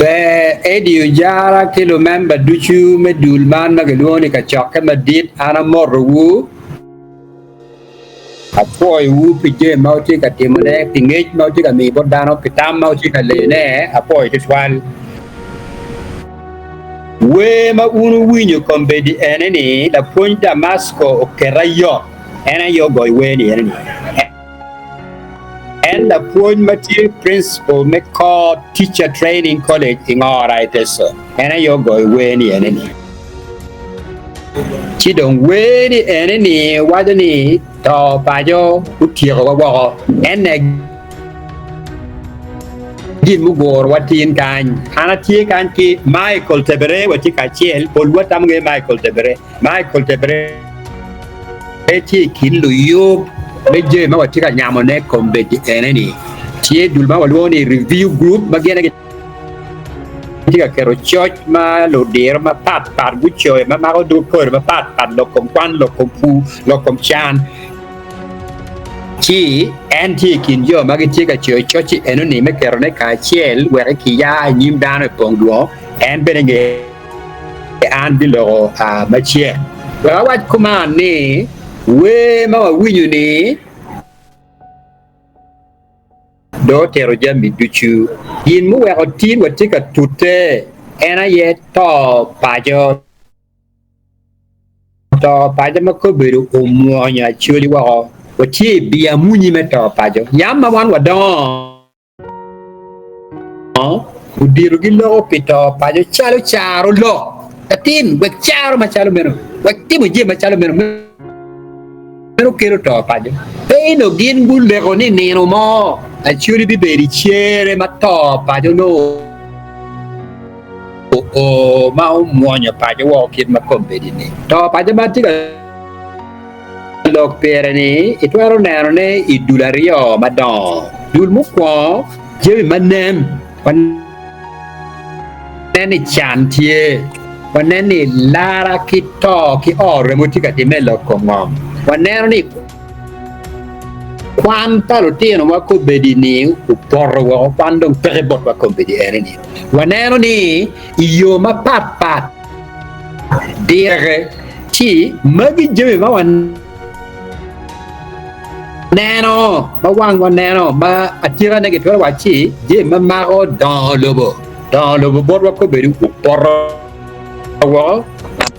Ber Eddie Ojara ki lumemba ducu me dul man ma gilwongo ni Kacokke Madit, an amotowu. Apwoyowu pi jami ma wutye ka timone, pi ngec ma wutye ka miyo bot dano, pi tam ma wutye ka leyone, apwoyo tutwal. Wer ma wun wuwinyo kombeddi ene ni, Lapwony Damasko oketa yot, en aye ogoyo wer-ni ene ni. En lapwony ma tye principal me Core Teacher Training College i Ngora i Teso. En aye ogoyo wer ni ene ni. Ci dong wer ni ene ni waco ni to paco otyekowa woko. Ene gin muguro wa tin kany. An atye kany ki Michael Tebere watye kacel. Polwa tamo nge Michael Tebere. Michael Tebere. Pe tye i kin luyub me jami ma watye ka nyamone kombeddi ene-ni. Tye dul ma walwongo ni Review Group ma gin aye gitye ka keto coc ma ludiro mapat pat gucoyo ma mako dog kodi mapat pat lok kom kwan, lok kom pur, lok kom can. Ci en tye i kin jo ma gitye ka coyo coc-ci eno-ni me ketone kacel wek kiya i nyim dano i pong dwong. En bene nge. An biloko macek wek awac kuman ni, wer ma wawinyo-ni dong otito jami ducu. Gin muweko tin watye ka tute en aye to paco, to paco ma kobedo omwonyo Acholi woko. Watye i biamunyi me to paco. Yam ma wan wadongo, Odito giloko pi to paco calo caro lok. Latin, wek caro macalo meno, wek timo jami macalo meno, meno kelo to paco. Pe inongo gin guleko ni nino mo Acholi bibedo i cere ma to paco nongo oo ma omwonyo paco woko kit ma kombeddi-ni. To paco ma atye ka Lok pire-ni itwero nenone i dul aryo madongo. Dul mukwongo, jami ma nen. Wanen ni can tye. Wanen ni lara ki to ki oo remo tye ka timme i lok kom ngom. Waneno ni kwan pa lutinowa kombeddi-ni opoto woko, kwan dong peke botwa kombeddi eni-ni. Waneno ni i yo mapatpat, Dire, ci magi jami ma waneno, ma wangwa neno, ma atikane gitwero wacci jami ma mako dongo lobo. Dongo lobo botwa kobedo opoto woko,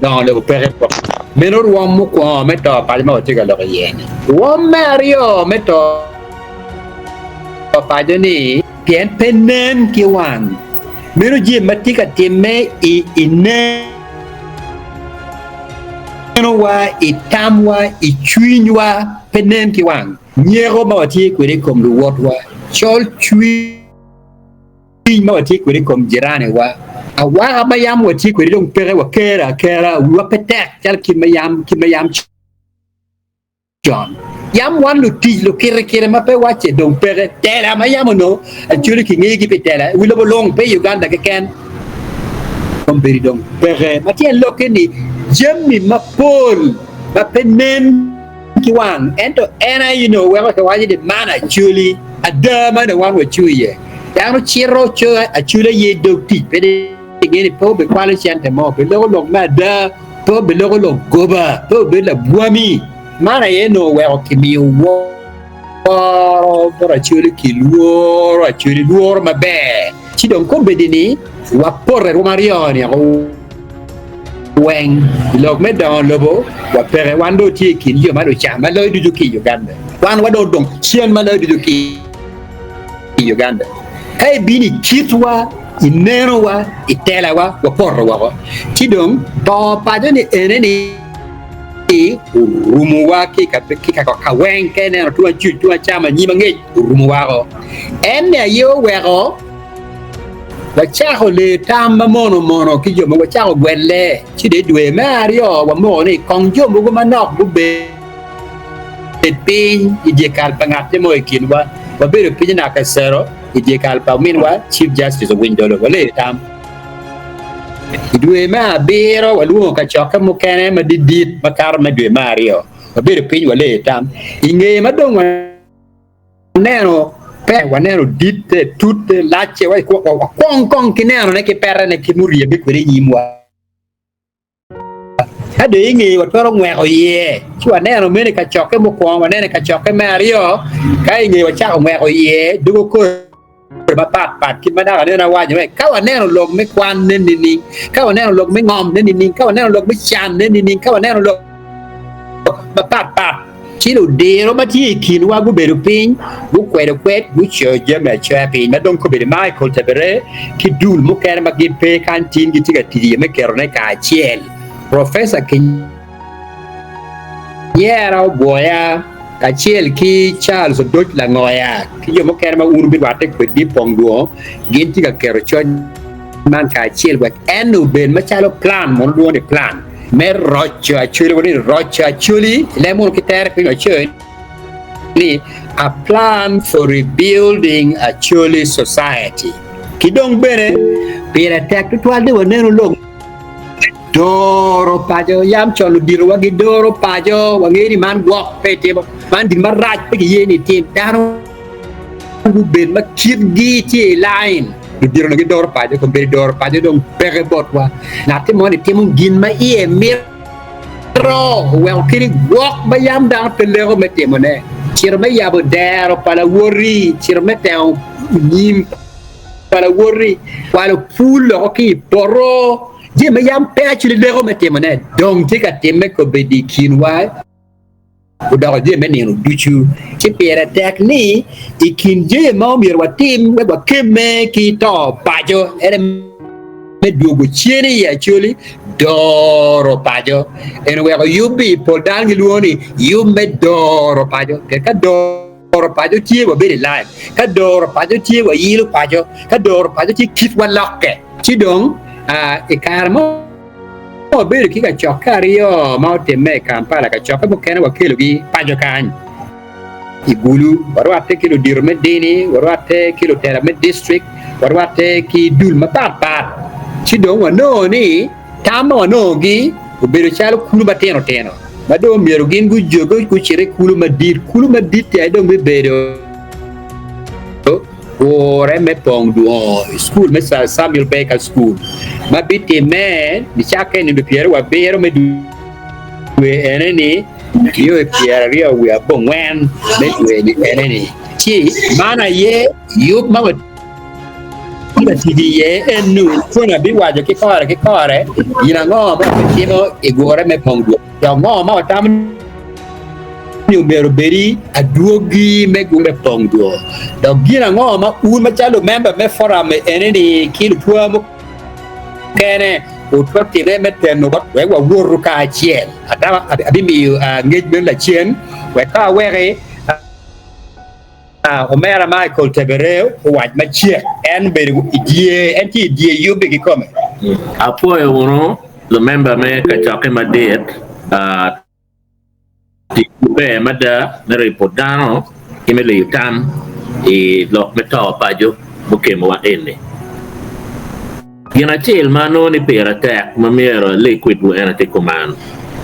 dongo lobo peke botwa. Meno rwom mukwongo me to paco ma watye ka lok iye-ni. Rwom me aryo me to paco-ni, pien pe nen ki wang. Meno jami ma tye ka timme i nenowa, i tamwa, i cwinywa pe nen ki wang. Nyeko ma watye kwede i kom luwotwa, col cwiny ma watye kwede i kom jiraniwa, awaka ma yam watye kwede dong peke, wakere akera, wiwa pe tek calo kit ma yam con. Yam wan lutic lukirikiri ma pe wacce dong peke. Tela ma yam onongo Acholi kingeyogi pi tela i wi lobo lung, pe i Uganda keken, kombeddi dong peke. Ma tyen lokke ni jami mapol ma pe nen ki wang ento en aye onongo weko kiwaco ni man Acholi. Ada ma dong wan wacung iye, dano cito co Acholi aye i dog tic pe ni nge ni pe obikwalo cente mo, biloko lok me ada. Pe obiloko lok goba, pe obedo labwami. Man aye onongo oweko kimiyo woro bot Acholi ki lworo Acholi, lworo maber. Ci dong kombeddi-ni wapoto i rwom aryo-ni weng i lok me dongo lobo wapeke. Wan dong watye i kin jo ma lucan ma loyo ducu ki i Uganda. Wan wadong dong cen ma loyo ducu ki i Uganda. Ka ibino i kitwa, i nenowa, i telawa, wapoto woko. Ci dong to paco-ni ene-ni orumowa ki ka weng, ka ineno tung acuc, tung acam, anyim, angec, orumo woko. En-ni aye oweko wacako leyo tam ma mono mono ki jo mogo, wacako gwelle. Ci dong i dwe me aryo wamoko ni kong jo mogo manok gubed Bed piny i dyekal pa ngatti mo i kinwa. Wabedo piny i Nakasero i dyekal pa ominwa Chief Justice Owiny Dollo. Waleyo tam. I dwe me abiro, walwongo kacokke mukene maditdit makato me dwe me aryo. Wabedo piny waleyo tam. I ngeye ma dong waneno. Pe waneno ditte, tutte, lacce, wakwong kong ki nenone ki petene kit muryebbe kwede i nyimwa. Ka dong i ngeye watwero ngweko iye, ci waneno meno i kacokke mukwongo, waneno i kacokke me aryo, ka i ngeye wacako ngweko iye dwogo kore mapat pat kit ma dok aneno awaco ni ka waneno lok me kwan nen nining, ka waneno lok me ngom nen nining, ka waneno lok me can nen nining, ka waneno lok mapat pat. Ci ludiro ma tye i kinwa gubedo piny, gukwedo kwed, gucoyo jami acoya piny. Ma dong kobedo Michael Tebere ki dul mukene ma gin pe kany tin gitye ka tic iye me ketone kacel. Professor Kinyera Obwoya kacel ki Charles Odoc Langoya ki jo mukene ma wun wubirwatte kwedgi i pong dwongo gin tye ka keto coc man kacel wek en obed macalo plan mono lwongo ni plan. Me roco acholi wa ni roco acholi leb mono ki tere piny wacoyo ni a plan for rebuilding acholi society ki dong bene pire tek tutwal ni wanenu lok doro paco yam con ludito wa gidoro paco wangeyo ni man gwok pe itimo man gin marac pe kiye ni itim dano gubed ma kitgi tye i lain. Ludito onongo gidoro paco, kombeddi doro paco dong peke botwa. Ngatti moni timo gin ma iye mito oweko kadi gwok ma yam dano pe leko me timone. Cito me yabo dero pa lawoti, cito me tengo nyim pa lawoti, kwalo pul loko ki i poto, jami ma yam pe acwali leko me timone dong tye ka timme kombeddi i kinwa. Odoko jami me nino ducu, ci pire tek ni i kin jami ma omyero watim wek wakemme ki to paco ene me dwogo cen i Acholi doro paco. En oweko yub-bi pol dano gilwongo ni yub me doro paco. Pien ka doro paco tye wabedo i lain, ka doro paco tye wayilo paco, ka doro paco tye kitwa lokke. Ci dong i kare mo, Wabedo ki kacokke aryo ma otimme i Kampala, kacokke mukene wakelogi paco kany i Gulu. Warwatte ki ludito me dini, warwatte ki lutela me distrik, warwatte ki dul mapat pat. Ci dong wanongo ni tam ma wanongogi obedo calo kulu matino tino ma dong myero gin gujoge gucit i kulu madit. Kulu madit-ti aye dong bibedo Gure me pong dwongo i cukul me Sir Samuel Baker School ma bitimme nicakke i nino pyerabiro me dwe ene-ni nio i pyeraryo wiye abongwen me dwe-ni ene-ni. Ci man aye yub ma watye ka tic iye enu. Pwony abiwaco ki kore ki kore gin ango ma wabitimo i gure me pong dwongo dok ngo ma watamo ni omyero obedi adwogi me gure pong dwo. Dok gin ango ma un macalo lumemba me forum eni-ni ki lutwa mukene wutwero time me teno bot wek wawotu kacel? Atamo abimiyo ngec meno lacen wek ka aweki omera Michael Tebere owac macek. En obedo i dye, en tye i dye yubbe kikome. Apwoyo wunu lumemba me kacokke madit. Tic maber mada me ribo dano ki me leyo tam i lok me to paco mukemowa eni. Gin acel ma anongo ni pire tek ma myero ale kwedwu en aye kuman,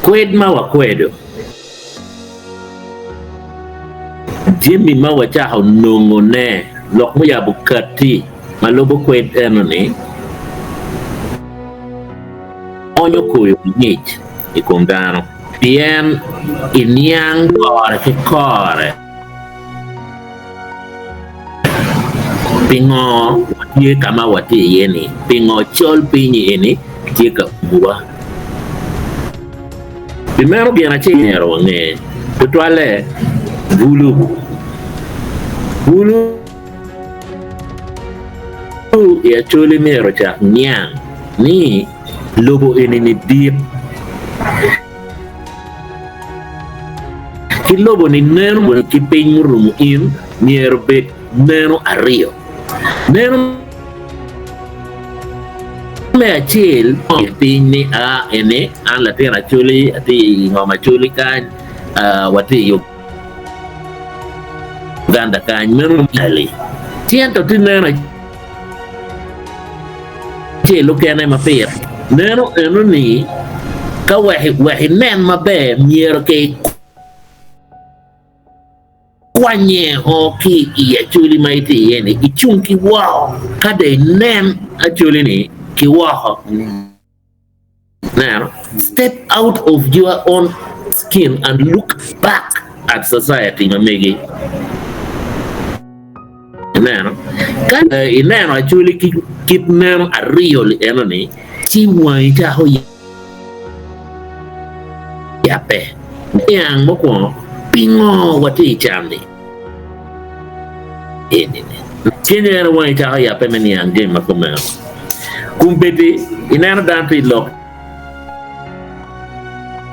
Kwed ma wakwedo, jami ma wacako nongone, lok muyabo katti ma lubo kwed eno-ni, onyo koyo mangic i kom dano. Pien iniang kore ki kore pingo watye ka ma watye iye-ni, pingo col piny eni tye ka umowa. Pi meno gin acel myero wange, tutwalle bulu. Bulu i Acholi myero ocak niang ni Lobo eni-ni dit, ki lobo-ni neno ki piny murumo in myero obed neno aryo. Neno me acel piny ni a eni an latin Acholi atye i ngom Acholi kany watye i Uganda kany meno ali ci ento tye neno Acel okene ma pire neno eno ni ka wek inen maber myero ki Ikwanye o ki i acholi ma itye iye-ni, icung ki woko ka dong inen acholi-ni ki woko. Neno, step out of your own skin and look back at society ma megi. Ineno? Ka ineno acholi ki kit neno aryo-li eno-ni, ci wangi cako yabbe. Niang mukwongo, pingo watye i can-ni eni-ni? Cwinyi en wangi cako yabbe me niang jami ma kumeno. Kombeddi ineno dano tye i lok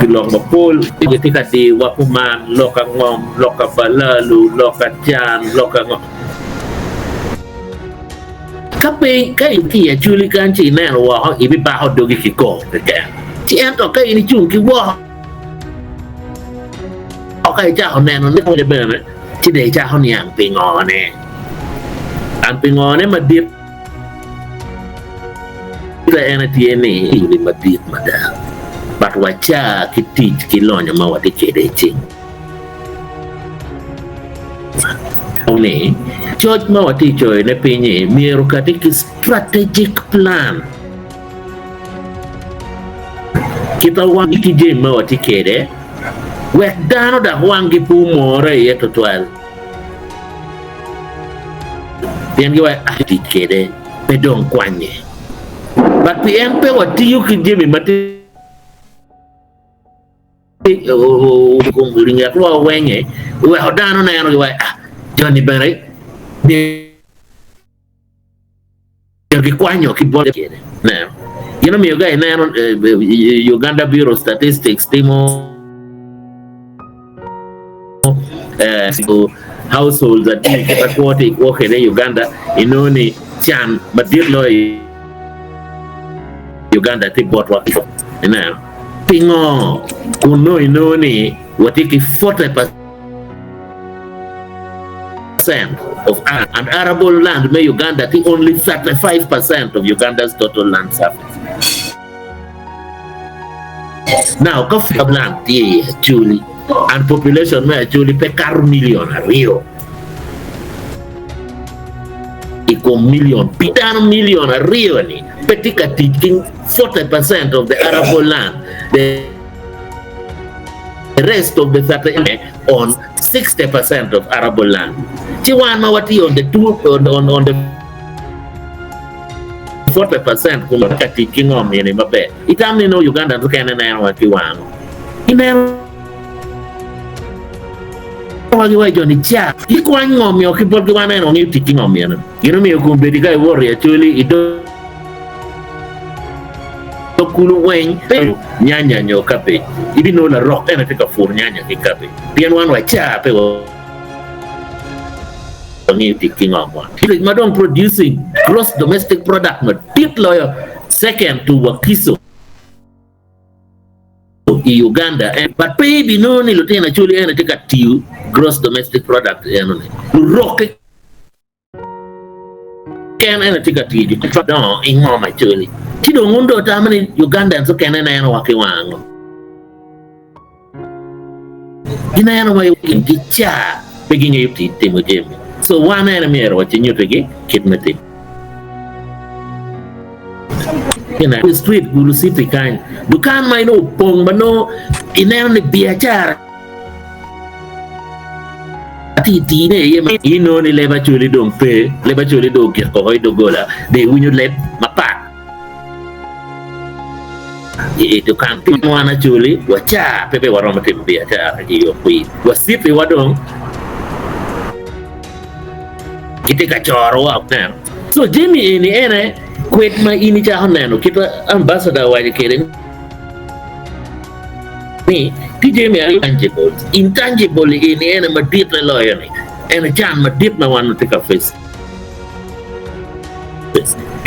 i lok mapol, gitye ka diyowa kuman, lok angom, lok a balalu, lok a can, lok ango. Ka pe ka in ki i acholi kany ci ineno woko, ibibako dogi ki koko keken. Ci ento ka in icung ki woko ka icako neno ne bene, ci dong icako niang pingone. And pingone madit en aye tye ni eni madit mada, but waca ki tic ki lonyo ma watye kwede i cing. Ni coc ma watye ka coyone piny-nyi myero okati ki strategic plan kit ma wan ki jami ma watye kwede wek dano dok wanggi pe omore iye tutwal pien giwaco ni tic kwede pe dong kwanye but pien pe watiyo ki jami ma tye Ringet wa wenge oweko dano neno giwaco ah joni bene myero gikwanyo ki bote neno gin omiyo ka ineno Uganda Bureau of Statistics timo households adi kit ma kwo tye kwo kwede i Uganda inongo ni can madit loyo i Uganda tye botwa ineno. Pingo kun nongo inongo ni watye ki 40% of and arable land me Uganda tye only 35% of Uganda's total land surface. Now ka land tye i Acholi and population me Acholi pe kato million aryo i kom million pi dano million aryo ni pe tye ka tic ki 40% of the arable land, the rest of the 30 on 60% of arable land. Ci wan ma watye on the two, on, on, on the 40% kun watye ka tic ki ngom eni maber. Itam ni nongo Uganda mukene nenowa ki wango. Gineno wa giwaco jo ni ca, gikwany ngom nyo ki botgi wan eno wangeyo tic ki ngom eno. Gin omiyo kombeddi ka iwoto i Acholi i dog kulu weng pe nyanya nyo kabej, ibinongo larok ene tye ka puro nyanya ki kabej pien wan waca pe wangeyo tic ki ngomwa. District ma dong producing gross domestic product madit loyo second to Wakiso i Uganda en but pe ibinongo ni lutino Acholi ene tye ka tiyo gross domestic product eno ni lurok keken ene tye ka tiyo dongo i ngom Acholi ci dong wun dong wutamo ni Ugandans okene nenowa ki wang ango? Gineno ma gica pe gingeyo timo jami. So wan ene myero wacinyutigi kit me timo. Street Gulu City kany, dukan ma inongo opong ma nongo ineno ni biacara tye tine iye ma inongo ni leb Acholi dong pe, leb Acholi dong ogik woko i doggola dong iwinyo leb mapat. I dukan pi wan Acholi waca pe be waromo timo biacara i yo kwir. Wacipiwa dong gitye ka corowa neno. So jami eni ene kwed ma in icako neno kit ma ambassador owaco kwede ni tye jami aryo tangibles, intangible eni ene madite loyo ni ene can madit ma wan watye ka face.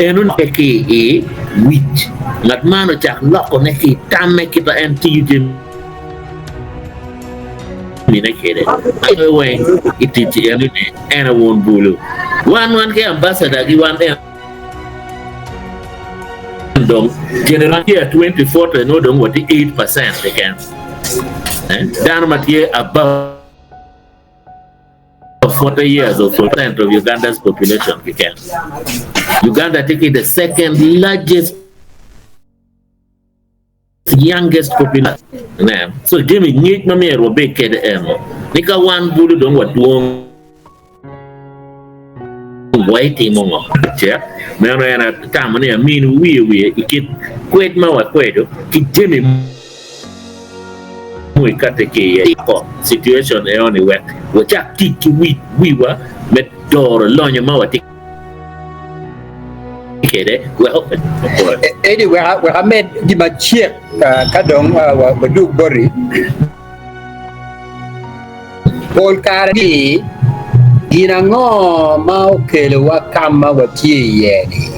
Eno ne ki i wic ngat man ocak lokone ki i tamme kit ma en tiyo jamine kwede. Aye weng i tic eno ni en aye won bulu. Wan wan ki ambassador gi wan en dong generation 2040 nongo dong watye 8% keken. Dano ma tye above. 40 years or percent of Uganda's population keken. Uganda tye ki the second largest youngest population. Inen? So jami ngec ma myero wabed kede eno ni ka wan bulu dong wadwong Waitimo ngo? Cek, meno en atamo ni amini wiye wiye i kit kwed ma wakwedo ki jami muikati ki iye. Tiko situation eoni wek wacak tic ki wic wiwa me doro lonyo ma watye kwede wek opore. Eni wek amed gin macek ka dong wadug boti. Pol kare-ni, gin ango ma okelowa ka ma watye iye-ni?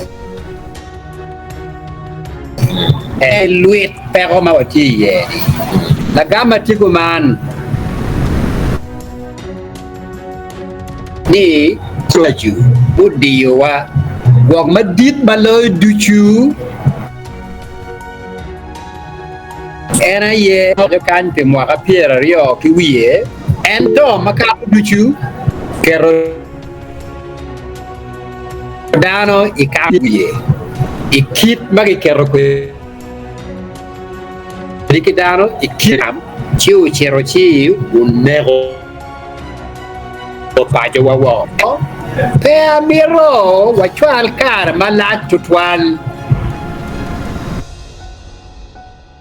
En lwit peko ma watye iye-ni. Lagam tye kuman ni, Yecu odiyowa gwok madit ma loyo ducu. En aye obedo kany pi mwaka pyeraryo ki wiye, ento makato ducu keto dano i kam wiye i kit ma giketo kwede ki dano i kin ci ocito ci oneko pacowa woko. Pe amito wacwal kare malac tutwal.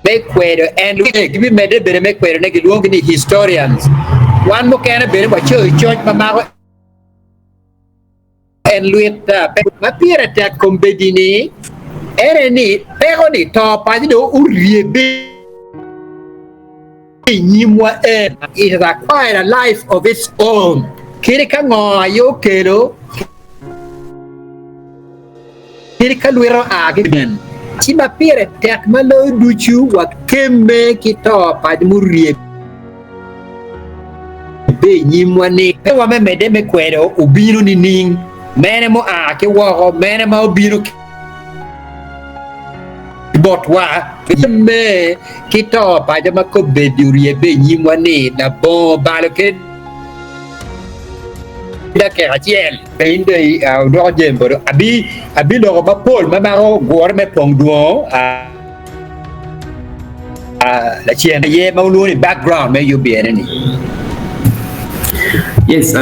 Me kwedo en gibimedde bene me kwedone gilwongi ni historians. Wan mukene bene wacoyo coc ma mako en lwit ma pire tek kombeddi ni ene ni peko ni to paco dong oryebbe i nyimwa en it has acquired a life of its own kadi ka ngo aye okelo Kadi ka lwite oa ki nen, ci ma pire tek ma loyo ducu wakemme ki to paco muryebbe i nyimwa ni. Pe wa me medde me kwedo obino nining, mene mua ki woko, mene ma obino ki botwa. Kemme ki to paco ma kobeddi oryebbe i nyimwa ni labongo balo kadi dakika acel. In dong idwoko jami boti. Abiloko mapol ma mako gure me pong dwongo lacen aye ma wulwongo ni background me yub ene ni. Yes.